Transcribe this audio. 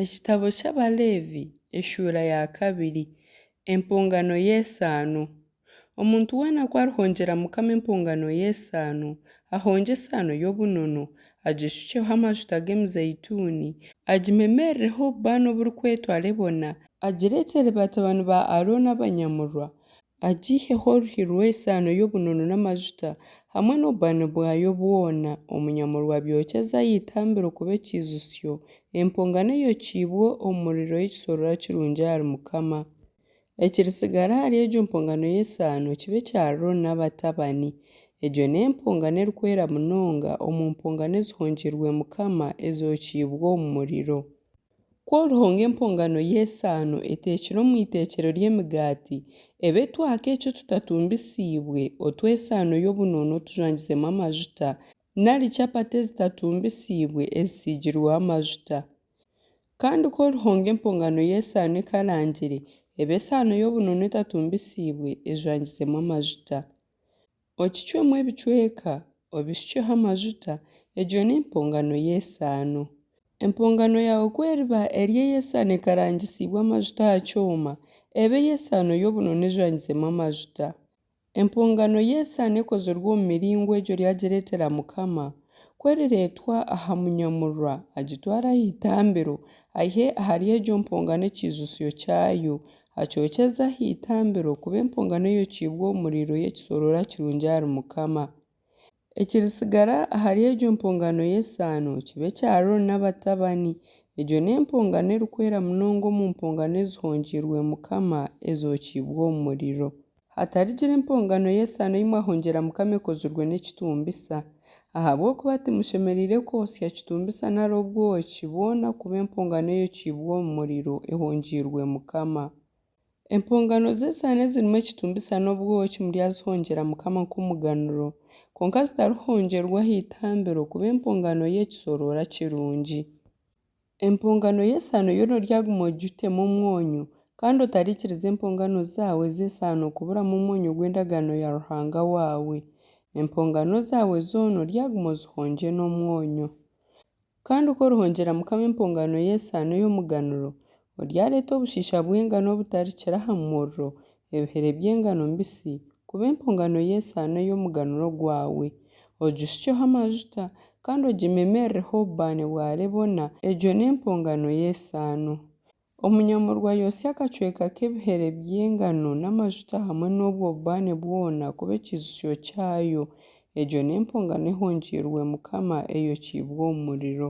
Ekitabo ky'Abaleevi eshuura ya kabiri. Empongano y'esaano. Omuntu weena ku arihongyera Mukama empongano y'esaano, ahongye esaano y'obunono, agishukyeho amajuta g'emizeituuni, agimemeerereho obubaane oburikwetwa lebona, agireetere batabani ba Arooni abanyamurwa, agiiheho oruhi rw'esaano y'obunono n'amajuta hamwe n'obubaani bwayo bwona, omunyamurwa abyokyeze aha itambiro kuba ekiijutsyo, empongano eyokiibwe omu muriro y'ekisooroora kirungi ahari Mukama. Ekiritsigara ahari egyo mpongano y'esaano kibe ekya Arooni n'abatabani. Egyo n'empongano erikwera munonga omu mpongano ezihongyeirwe Mukama ezookiibwe omu muriro. Ku orihonga empongano y'esaano eteekire omu iteekyero ry'emigaati, ebe etwakeekye otutatumbisiibwe otw'esaano y'obunono otujwangizemu amajuta, nari chapati ezitatumbisiibwe ezisiigirweho amajuta. Kandi ku orihonga empongano y'esaano ekarangire, ebe esaano y'obunono etatumbisiibwe ejwangizemu amajuta. Okicwemu ebicweka, obishukyeho amajuta, egyo n'empongano y'esaano. Empongano yaawe ku eriba eri ey'esaano ekarangisiibwe amajuta aha kyoma, ebe ey'esaano y'obunono ejwangizemu amajuta. Empongano y'esaano ekozirwe omu miringo egyo oryagireetera Mukama. Ku erireetwa aha munyamurwa, agitware aha itambiro, aihe ahari egyo mpongano ekiijutsyo kyayo, akyokyeze aha itambiro kuba empongano eyokiibwe omu muriro y'ekisooroora kirungi ahari Mukama. Ekiritsigara ahari egyo mpongano y'esaano kibe ekya Arooni n'abatabani. Egyo n'empongano erikwera munonga omu mpongano ezihongyeirwe Mukama ezookiibwe omu muriro. Hatarigira empongano y'esaano ei mwahongyera Mukama ekozirwe n'ekitumbisa, ahabw'okuba timushemereire kwotsya kitumbisa nari obwoki bwona kuba empongano eyokiibwe omu muriro ehongyeirwe Mukama. Empongano z'esaano ezirimu ekitumbisa n'obwoki muryazihongyera Mukama nk'omuganuro, kwonka zitarihongyerwa aha itambiro kuba empongano y'ekisooroora kirungi. Empongano y'esaano yoona oryaguma ogitemu omwonyo, kandi otariikiriza empongano zaawe ez'esaano kuburamu omwonyo gw'endagaano ya Ruhanga waawe. Empongano zaawe zoona oryaguma ozihongye n'omwonyo. Kandi ku orihongyera Mukama empongano y'esaano ey'omuganuro, oryareeta obushiisha bw'engano obutarikire aha muriro, ebihere by'engano mbisi, kuba empongano y'esaano ey'omuganuro gwawe. Ogishukyeho amajuta, kandi ogimemeerereho obubaane bwa lebona, egyo n'empongano y'esaano. Omunyamurwa ayotsye akacweka k'ebihere by'engano n'amajuta hamwe n'obwo bubaane bwona kuba ekiijutsyo kyayo. Egyo n'empongano ehongyeirwe Mukama eyokiibwe omu muriro.